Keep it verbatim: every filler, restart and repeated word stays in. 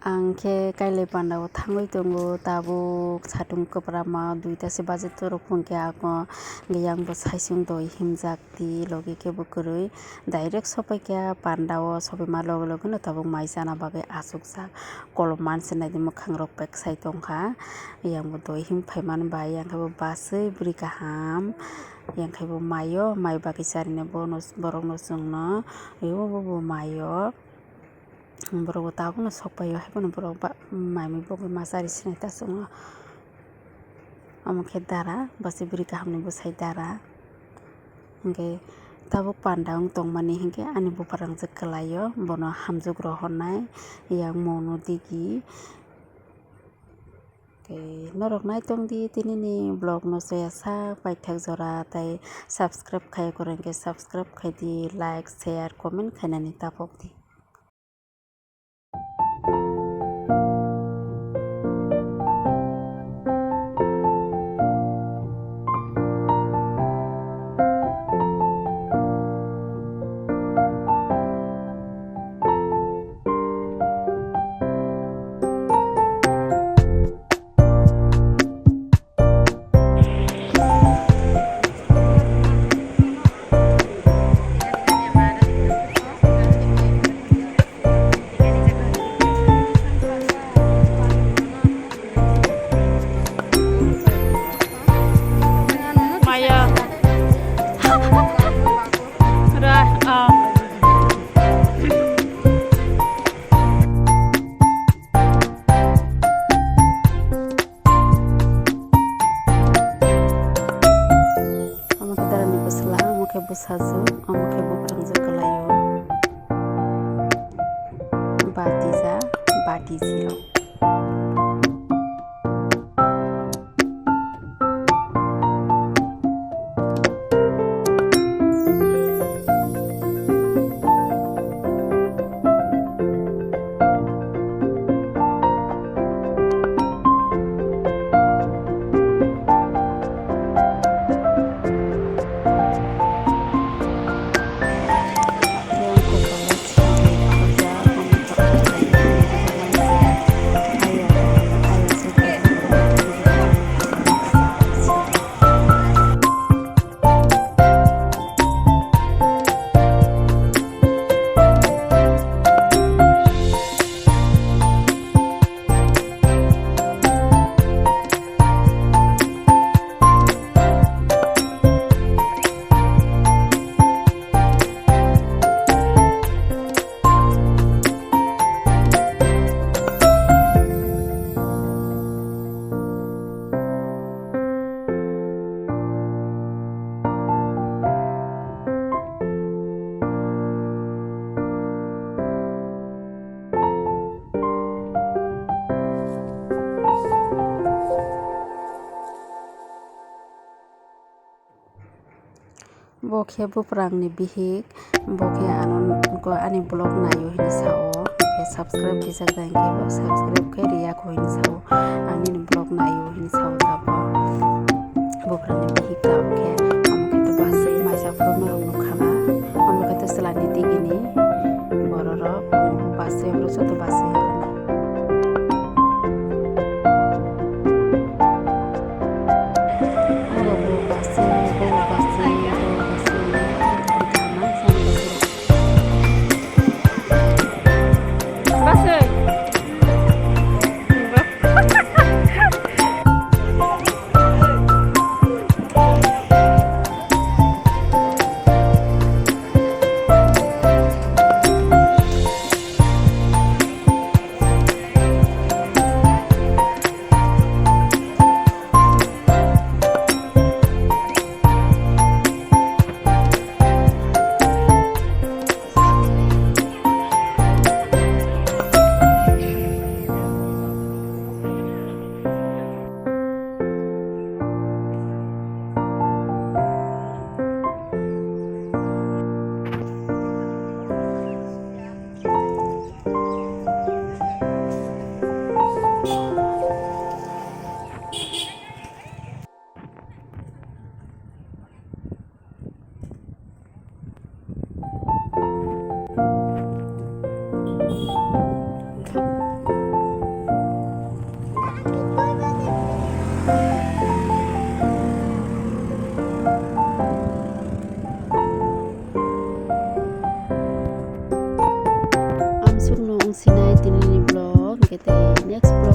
Ang khe kailai pandao thangwi tongo, tabuk satung kwpra ma duita se baje torok phung khe ako yang bo saisung doi himjak ti logi khe bo kwrwi direct sopai khe pandao sopai ma logi logi no tabuk mai chana bagwi achukjak kolom manse naidi mwkhang rok pek sai tongkha yang bo doi him phaimani bai yang khe bo baswi bwrwi kaham yang khe bo maio mai bagwi charinai bono borok no chwngno bo bo maio. Borok bo tabukno sok paio, haiphano borok ba-, mai mui bogwi ma chari sinai ta chwngno. Omo khe dara, bwsai bwrwi kahamni bwsai dara. Hwnkhe tabuk panda wng tongmani hinkhe ani buphang rangchak kwlaio, bono hamjwk rohornai, yang mono digi. Tei norok naitongdi tinini vlogno soya sak paithak jora, tei subscribe khaiya kwrwi hinkhe subscribe khaidi, like, share, comment khainani taphokdi. Maya. Ra, ah. Omo khe darani bwsla, omo khe bwsajwk, omo khe buphrangjwk kwlaio. Batija, batijirok. Bo khe buprangni bihik, bo khe ano, ani vlog naio hini sao, hwnkhe subscribe khaijak da hwnkhe bo subscribe khe riya kho hini sao, ang nini vlog naio hini sao tabuk. Buprangni bihik tabuk khe, omo khe to baswi maisa phuru norok nukha na, omo khe to chwlani digini bororok, omo baswi oro joto baswi oroni. Sinai tinini vlog, hwnkhe tei next vlog.